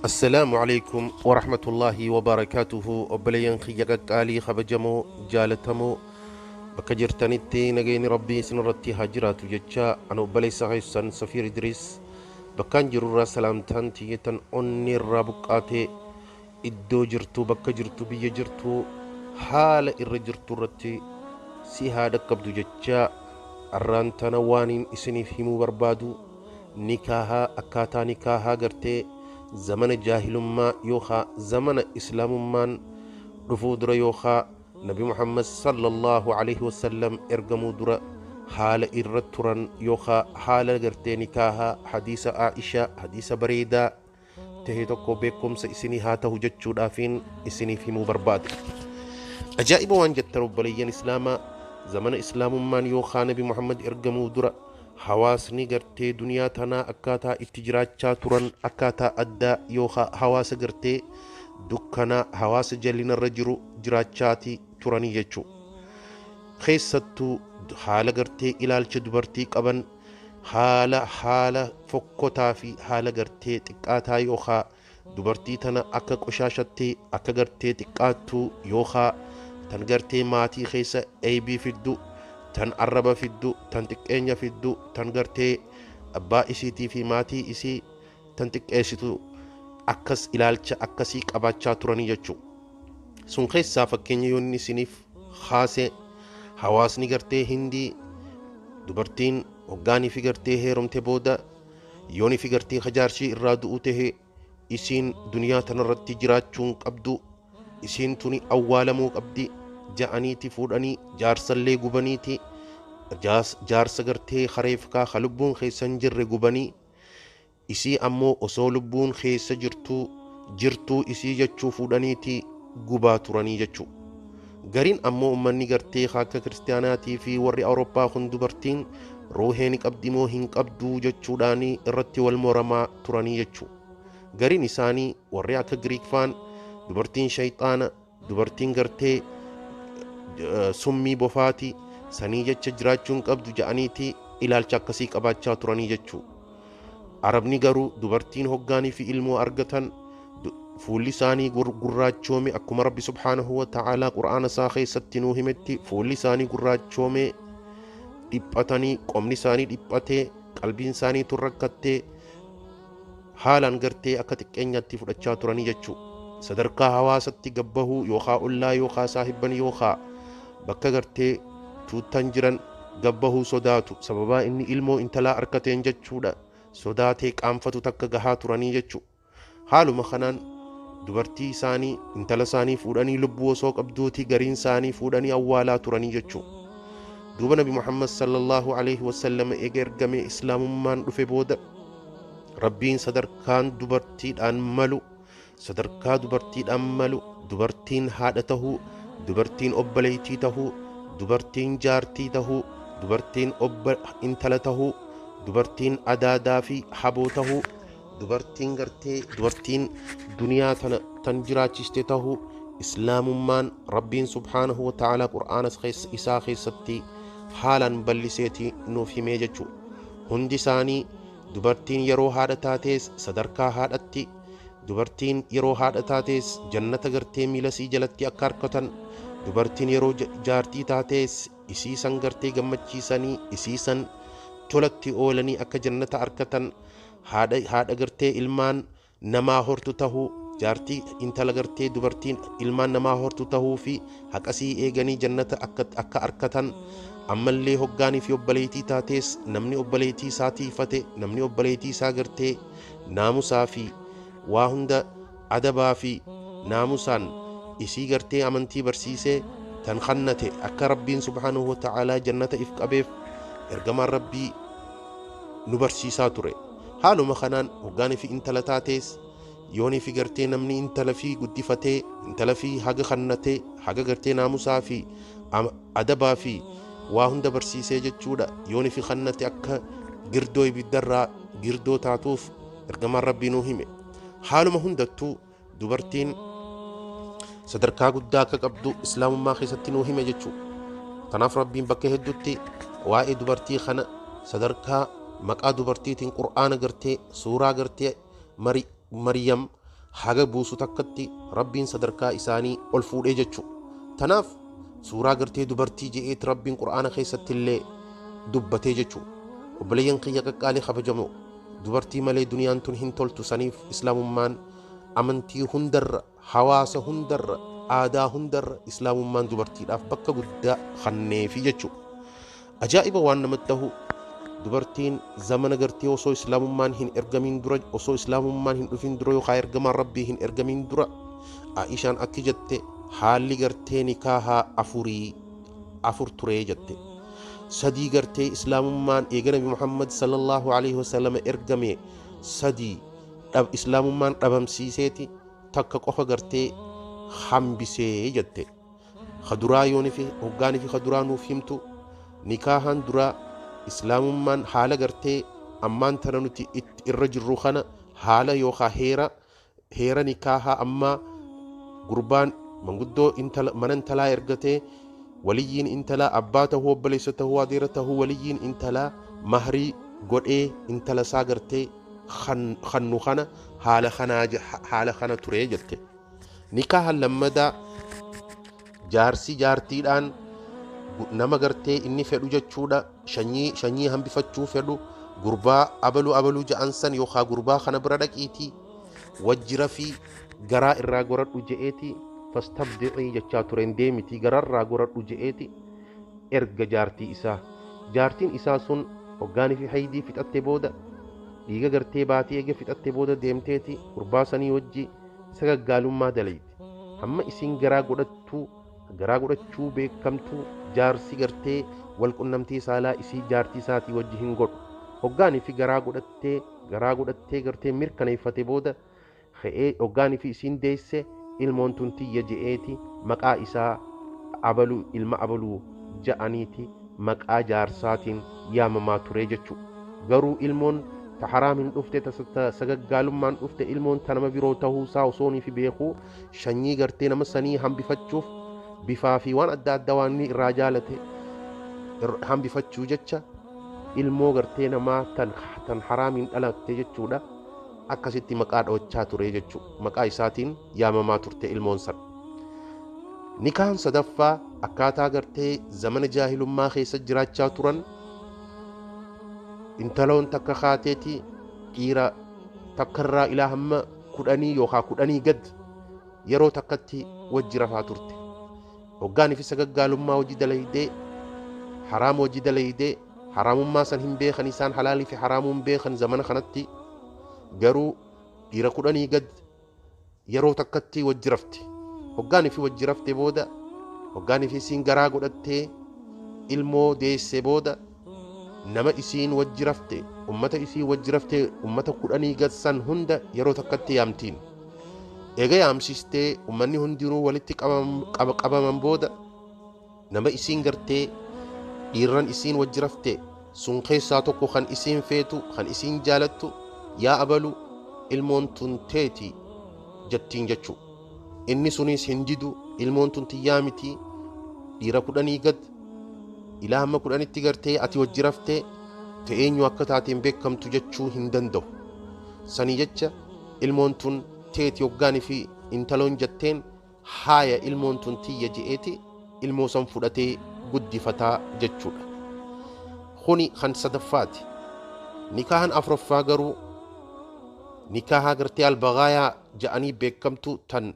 Assalaamu Aleykum Warahmatullaahi Wabarakaatuhu. Obboleeyyan kiyya qaqqaalii, kabajamoo, jaalatamoo, bakka jirtanitti nagayni Rabbii isinirratti haa jiraatu jecha, ana obboleessa keessan Safiir Idriis bakkaan jirurraa salaamtaan tiyya tan onnee irraa buqqaatee iddoo jirtu, bakka jirtu, biyya jirtu, haala irra jirtu irratti si haa dhaqqabdu jecha, arraan tana waaniin isiniif himuu barbaadu nikaahaa, akkaataa nikaahaa gartee zamana jaahilummaa yookaa zamana islaamummaan dhufuu dura yookaa Nabi Muhammad sallallahu alaihi wasallam ergamuu dura haala irra turan yookaa haala gartee nikaahaa, hadiisa Aisha, hadiisa bareedaa tahe tokko beekumsa isinii haa tahu jechuudhaafiin isiniif himuu barbaade. Ajaa'iba waan jettan, obboleeyyan islaamaa, zamana islaamummaan yookaa Nabi Muhammad ergamuu dura hawaasni gartee duniyaa tanaa akkaataa itti jiraachaa turan akkaataa addaa yookaa hawaasa gartee dukkanaa, hawaasa jallinarra jiru jiraachaati turanii jechuu. Keessattuu haala gartee ilaalcha dubartii qaban haala fokkotaa fi haala gartee xiqqaataa yookaa dubartii tana akka qoshaashatti, akka gartee xiqqaattuu yookaa tan gartee maatii keessa eeybii fiddu, tan arraba fiddu, tan xiqqeenya fiddu, tan gartee abbaa isiitii fi maatii isii tan xiqqeessitu, akkas ilaalcha akkasii qabaachaa turanii jechuu. Sun keessaa fakkeenya yoo inni isiniif haase, hawaasni gartee Hindii dubartiin hoggaanii fi gartee heerumte booda yoonii fi gartee hajaarshii irraa du'u tahe isiin duniyaa tanarratti jiraachuun qabdu, isiin tuni awwaalamuu qabdi ja'aniiti fuudhanii jaarsallee gubaniiti, jaarsa gartee hareefkaa ka lubbuun keessa hin jirre gubanii, isii ammoo osoo lubbuun keessa jirtuu jirtuu isii jechuu fuudhaniiti gubaa turanii jechuu. Gariin ammoo ummanni gartee akka kiristaanaatii fi warri Awurooppaa kun dubartiin ruuhee ni qabdi moo hin qabduu jechuudhaanii irratti wal moramaa turanii jechuu. Gariin isaanii warri akka Giriik faan dubartiin shayxaana, dubartiin gartee summii bofaati, sanii jecha jiraachuu hin qabdu ja'aniiti ilaalcha akkasii qabaachaa turanii jechuu. Arabni garuu dubartiin hoggaanii fi ilmoo argatan fuulli isaanii gurraachoome, akkuma Rabbi subhaanahu wa ta'aalaa Qur'aana isaa keessatti nuu himetti, fuulli isaanii gurraachoome, dhiphatanii, qomni isaanii dhiphatee, qalbiin isaanii tun rakkattee, haalaan gartee akka xiqqeenyaatti fudhachaa turanii jechuu. Sadarkaa hawaasatti gabbahuu yookaa ollaa yookaa saahibban yookaa bakka gartee tuuttan jiran gabbahuu sodaatu, sababaa inni ilmoo intalaa arkateen jechuudha, sodaatee qaanfatu takka gahaa turanii jechuu. Haaluma kanaan dubartii isaanii, intala isaanii fuudhanii lubbuu osoo qabduuti gariin isaanii fuudhanii awwaalaa turanii jechuu. Duuba Nabi Muhammad sallallahu alaihi wasallam eega ergame, islaamummaan dhufe booda, Rabbiin sadarkaan dubartiidhaan malu, sadarkaa dubartiidhaan malu, dubartiin haadha tahuu, dubartiin obboleeytii tahuu, dubartiin jaartii tahuu, dubartiin obba intala tahuu, dubartiin adaadaa fi haboo tahuu, dubartiin gartee dubartiin duniyaa tana tan jiraachiste tahuu, islaamummaan Rabbiin subhaanahu wa ta'aalaa Qur'aana isaa keessatti haalaan bal'iseeti nuuf himee jechuu. Hundi isaanii dubartiin yeroo haadha taatees sadarkaa haadhatti, dubartiin yeroo haadha taatees jannata gartee miila isii jalatti akka harkatan, dubartiin yeroo jaartii taatees isii san gartee gammachiisanii isii san tolatti oolanii akka jannata harkatan, haadha gartee ilmaan namaa hortu tahuu, jaartii intala gartee dubartiin ilmaan namaa hortu tahuu fi haqasii eeganii jannata akka harkatan, ammallee hoggaanii fi obboleettii taatees namni obboleettii isaa tiifate, namni obboleettii isaa gartee naamusaa fi waa hunda adabaa fi naamusaan isii gartee amantii barsiisee tan kannate akka Rabbiin subhaanahu wa ta'aalaa jannata if qabeef ergamaan Rabbii nu barsiisaa ture. Haaluma kanaan hoggaanii fi intala taatees yoonii fi gartee namni intala fi guddifatee, intala fi haga kannatee, haga gartee naamusaa fi adabaa fi waa hunda barsiisee jechuudha, yoonii fi kannate akka girdoo ibiddarraa girdoo taatuuf ergamaan Rabbii nuu hime. Haaluma hundattuu dubartiin sadarkaa guddaa akka qabdu islaamummaa keessatti nuu hime jechuudha. Kanaaf Rabbiin bakka hedduutti waa'ee dubartii kana sadarkaa maqaa dubartiitiin Qur'aana gartee suuraa gartee Maryam Haga buusu takkatti Rabbiin sadarkaa isaanii ol fuudhee jechuu. Tanaaf suuraa gartee dubartii je'eeti Rabbiin Qur'aana keessatti illee dubbatee jechuu. Obboleeyyan kiyya qaqqaalii kabajamoo, dubartii malee duniyaan tun hin toltu. Saniif Islaamummaan amantii hundarra, hawaasa hundarra, aadaa hundarra Islaamummaan dubartiidhaaf bakka guddaa kenneefi jechuu. Ajaa'iba waan namatti tahu, dubartiin zamana gartee osoo Islaamummaan hin ergamin dura, osoo Islaamummaan hin dhufin dura, yookaan ergamaan Rabbii hin ergamin dura, Aishaan akki jette: haalli gartee nikaahaa afurii afur turee jette. Sadii gartee Islaamummaan eega Nabi Muhammad sallallahu alaihi wasallam ergame sadii Islaamummaan dhabamsiiseeti takka qofa gartee hambisee jette. Kaduraa yooni fi hoggaanii fi kaduraa nuuf himtu, nikaahaan duraa Islaamummaan haala gartee ammaan tana nuti itti irra jirru kana, haala yookaan heera nikaahaa ammaa, gurbaan manguddoo intala mana intalaa ergatee, waliyyiin intalaa abbaa tahuu, obboleessa tahuu, adeera tahuu, waliyyiin intalaa mahrii godhee intala isaa gartee kannu kana, haala kanaa haala kana turee jette. Nikaahaan lammadaa jaarsi jaartiidhaan nama gartee inni fedhu jechuudha, shanyii hambifachuu fedhu, gurbaa abaluu abaluu ja'an san yookaan gurbaa kana bira dhaqiitii wajjira fi garaa irraa goradhu je'eeti, fastabdicii jechaa tureen, deemitii gararraa goradhu je'eeti erga jaartii isaa. Jaartiin isaa sun hoggaanii fi haydii fixatte booda, dhiiga gartee baatii eega fixatte booda, deemteeti gurbaa sanii wajji sagaggaalummaa dalayti. Hamma isiin garaa godhattuu, garaa godhachuu beekamtuu, jaarsi gartee walqunnamtii saalaa isii jaartii isaatii wajji hin godhu. Hoggaanii fi garaa godhattee gartee mirkaneeffate booda ka'ee hoggaanii fi isiin deesse, ilmoon tun tiyya je'eeti maqaa isaa abaluu ilma abaluu ja'aniiti maqaa jaarsaatiin yaamamaa ture jechuu. Garuu ilmoon ta haraamiin dhufte, ta sagaggaalummaan dhufte, ilmoon ta nama biroo ta'uusaa osoonii fi beekuu, shanyii gartee nama sanii hambifachuuf, bifaa fi waan adda addaa waan inni irraa jaalate hambifachuu jecha, ilmoo gartee namaa tan haraamiin dhalatte jechuudha, akkasitti maqaa dhawachaa ture jechuu, maqaa isaatiin yaamamaa turte ilmoon san. Nikaan sadaffaa akkaataa gartee zamana jaahilummaa keessa jiraachaa turan, intaloon takka kaateeti dhiira takkarraa ilaa hamma 10 yookaan 10 gad yeroo takkatti wajji rafaa turte. Hoggaanii fi sagaggaalummaa hojii dalaydee, haraam hojii dalaydee, haraamummaa san hin beekan isaan, halaalii fi haraamuu hin beekan zamana kanatti. Garuu dhiira 10 gad yeroo takkatti wajji rafte. Hoggaanii fi wajji rafte booda, hoggaanii fi isiin garaa godhattee ilmoo deesse booda, nama isiin wajji rafte, ummata isiin wajji rafte, ummata 10 gad san hunda yeroo takkatti yaamtiin. Eega yaamsistee ummanni hundinuu walitti qabaman booda, nama isiin gartee dhiirran isiin wajji rafte sun keessaa tokko kan isiin feetu, kan isiin jaalattu, yaa abalu, ilmoon tun teeti jettiin jechuu. Inni sunis hin didu, ilmoon tun tiyyaa miti, dhiira 10 gad ilaa hamma 10tti gartee ati wajji raftee te eenyu akka taateen beekamtu jechuu hin danda'u. Sanii jecha ilmoon tun teeti hoggaanii fi intaloon jetteen, haaya, ilmoon tun tiyya je'eeti ilmoo san fudhatee guddifataa jechuudha. Kuni kan sadaffaati. Nikaahan afuraffaa garuu nikaahaa gartee albagaayaa ja'anii beekamtu, tan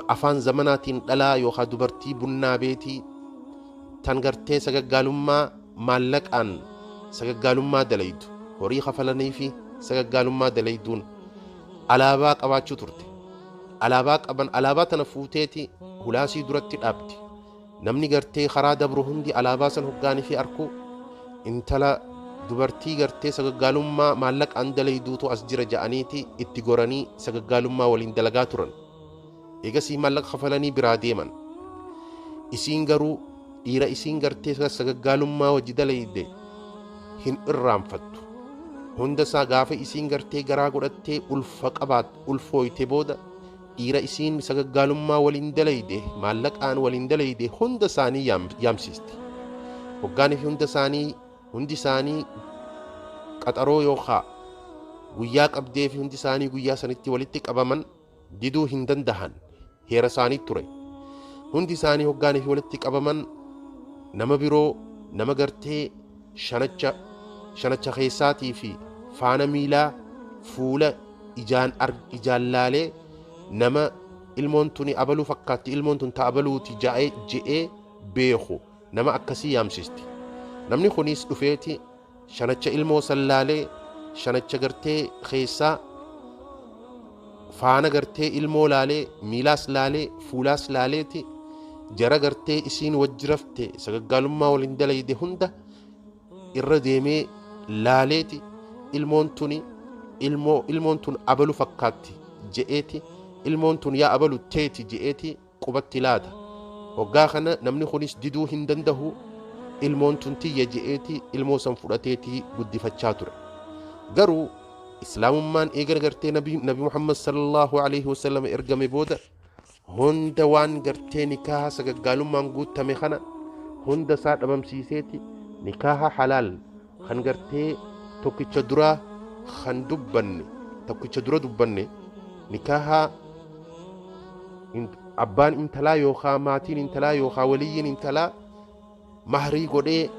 afaan zamanaatiin dhalaa yookaan dubartii bunnaa beetii, tan gartee sagaggaalummaa maallaqaan sagaggaalummaa dalaydu, horii kafalanii fi sagaggaalummaa dalayduun alaabaa qabaachuu turte. Alaabaa qaban, alaabaa tana fuuteeti hulaasii duratti dhaabdi. Namni gartee karaa dabru hundi alaabaa san hoggaanii fi arku, intala dubartii gartee sagaggaalummaa maallaqaan dalayduutu as jira ja'aniiti itti goranii sagaggaalummaa waliin dalagaa turan. Eegasii maallaqa kafalanii biraa deeman. Isiin garuu dhiira isiin gartee sagaggaalummaa wajji dalayde hin irraanfattu. Hunda isaa gaafa isiin gartee garaa godhattee ulfa qabaat ulfooyte booda, dhiira isiin sagaggaalummaa waliin dalayde, maallaqaan waliin dalayde hunda isaanii yaamsisti. Hoggaanii fi hunda isaanii, hundi isaanii qaxaroo yookaa Guyyaa qabdee fi hundi isaanii guyyaa sanitti walitti qabaman diduu hin dandahan. Heera isaanii ture. Hundi isaanii hoggaanii fi walitti qabaman nama biroo nama gartee shanacha keessaatii fi faana miilaa fuula ijaan laalee nama ilmoon tuni abaluu fakkaatti, ilmoon tun ta abaluuti ja'ee je'ee beeku nama akkasii yaamsisti. Namni kunis dhufeeti shanacha ilmoo san laalee shanacha gartee keessaa faana gartee ilmoo laalee miilaas laalee fuulaas laaleeti jara gartee isiin wajji rafte sagaggaalummaa waliin dalayde hunda irra deemee laaleeti ilmoon tuni ilmoon tun abalu fakkaatti je'eeti, ilmoon tun yaa abalu teeti je'eeti qubatti laata. Hoggaa kana namni kunis diduu hin dandahu, ilmoon tun tiyya je'eeti ilmoo san fudhateeti guddifachaa ture. Garuu islaamummaan eegala gartee nabi Muhammad sallallahu alaihi wasallam ergame booda hunda waan gartee nikaaha sagaggaalummaan guutame kana hunda isaa dhabamsiiseeti nikaaha halaal kan gartee tokkicha duraa kan dubbanne, tokkicha dura dubbanne nikaaha abbaan intalaa yookaa maatiin intalaa yookaa waliyyiin intalaa mahrii godhee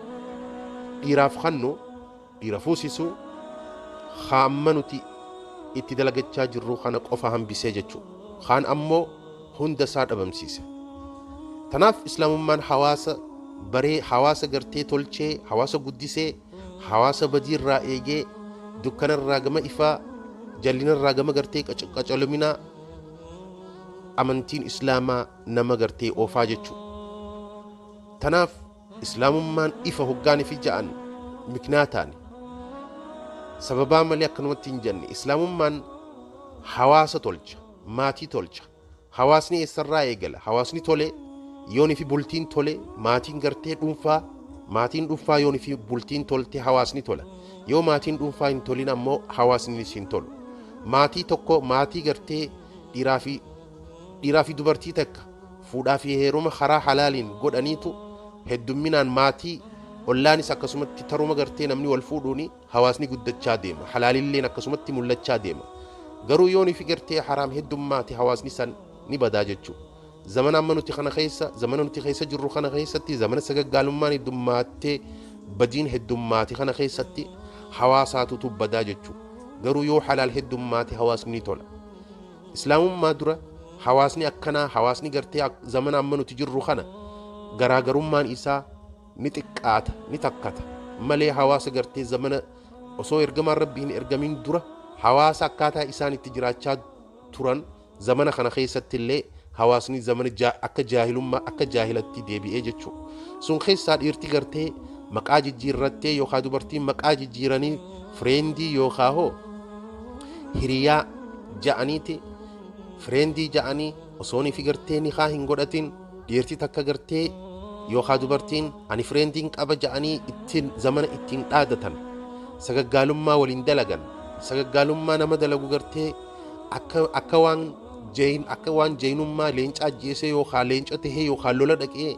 dhiiraaf kannu dhiira fuusisu hamma nuti itti dalagachaa jirru kana qofa hambisee jechuu. Kaan ammoo hunda isaa dhabamsiise. Tanaaf islaamummaan hawaasa baree, hawaasa gartee tolchee, hawaasa guddisee, hawaasa badiirraa eegee, dukkanarraa gama ifaa, jallinarraa gama gartee qacaluminaa amantiin islaamaa nama gartee oofaa jechuu. Tanaaf islaamummaan ifa hoggaanii fi ja'an miknaataan sababaa malee akkanumatti hin jenne. Islaamummaan hawaasa tolcha, maatii tolcha. Hawaasni eessarraa eegala? Hawaasni tole yoonii fi bultiin tole, maatiin gartee dhuunfaa, maatiin dhuunfaa yoonii fi bultiin tolte hawaasni tola. Yoo maatiin dhuunfaa hin tolin ammoo hawaasnis hin tolu. Maatii tokko, maatii gartee dhiiraa fi dubartii takka fuudhaa fi heeruma karaa halaaliin godhaniitu heddumminaan maatii ollaanis akkasumatti taruma gartee namni wal fuudhuuni hawaasni guddachaa deema, halaalilleen akkasumatti mul'achaa deema. Garuu yoonii fi gartee haraam heddummaate hawaasni san ni badaa jechuu. Zamana amma nuti kana keessa, zamana nuti keessa jirru kana keessatti, zamana sagaggaalummaan heddummaatee badiin heddummaate kana keessatti hawaasaatutu badaa jechuu. Garuu yoo halaal heddummaate hawaasni ni tola. Islaamummaa dura hawaasni akkanaa, hawaasni gartee zamana amma nuti jirru kana garaagarummaan isaa ni xiqqaata, ni takkata malee hawaasa gartee zamana osoo ergamaan rabbii hin ergamin dura hawaasa akkaataa isaan itti jiraachaa turan zamana kana keessatti illee hawaasni zamana akka jaahilummaa akka jaahilatti deebi'ee jechuu. Sun keessaa dhiirti gartee maqaa jijjiirrattee yookaan dubartiin maqaa jijjiiranii fireendii yookaan hoo hiriyaa ja'aniiti fireendii ja'anii osoonii fi gartee nikaa hin godhatin dhiirti takka gartee yookaan dubartiin ani fireendiin qaba ja'anii ittiin zamana ittiin dhaadatan, sagaggaalummaa waliin dalagan, sagaggaalummaa nama dalagu gartee akka waan jeeyin, akka waan jeenummaa leenca ajjeesee yookaan leenca tahee yookaan lola dhaqee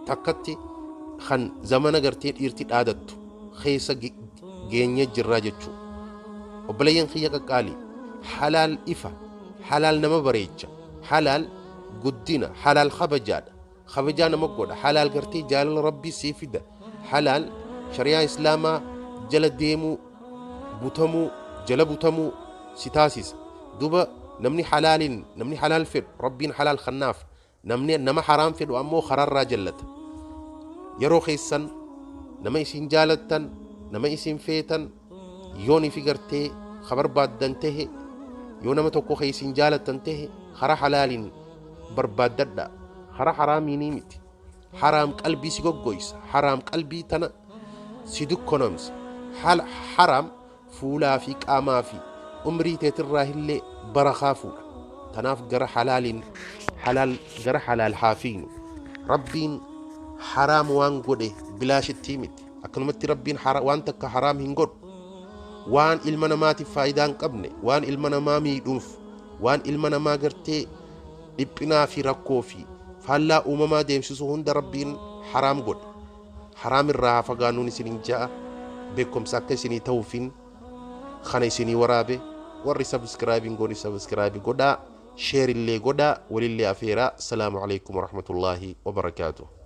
takkatti kan zamana gartee dhiirti dhaadattu keessa geenyee jirraa jechuu. Obboleeyyan kiyya qaqqaali, halaal ifa, halaal nama bareecha, halaal guddina, halaal kabajaadha, kabajaa nama godha, halaal gartee jaalala rabbii sii fida, halaal shari'aa islaamaa jala deemuu butamuu jala butamuu si taasisa. Duuba namni halaaliin, namni halaal fedhu rabbiin halaal kannaaf, namni nama haraam fedhu ammoo karaarraa jallata. Yeroo keessan nama isin jaalattan, nama isin feetan yoonii fi gartee ka barbaaddan tahe, yoo nama tokko ka isin jaalattan tahe karaa halaaliin barbaaddadha, karaa haraamiinii miti. Haraam qalbii si goggoysa, haraam qalbii tana si dukkonomsa, haraam fuulaa fi qaamaa fi umrii teetirraa illee barakaa fuudha. Tanaaf gara halaaliin, halaal gara halaal haa fiinu. Rabbiin haraam waan godhe bilaashittii miti. Akkanumatti rabbiin waan takka haraam hin godhu. Waan ilma namaatiif faayidaa hin qabne, waan ilma namaa miidhuuf, waan ilma namaa gartee dhiphinaa fi rakkoo fi faallaa uumamaa deemsisu hunda rabbiin haraam godhe. Haraam irraa haa fagaannuun isiniin ja'a. Beekumsa akka isinii ta'uufin Kana isinii waraabe. Warri subscribe hin goone subscribe godhaa, share illee godhaa, walillee afeeraa. Salaamu alaikum warahmatullaahi wabarakaatuh.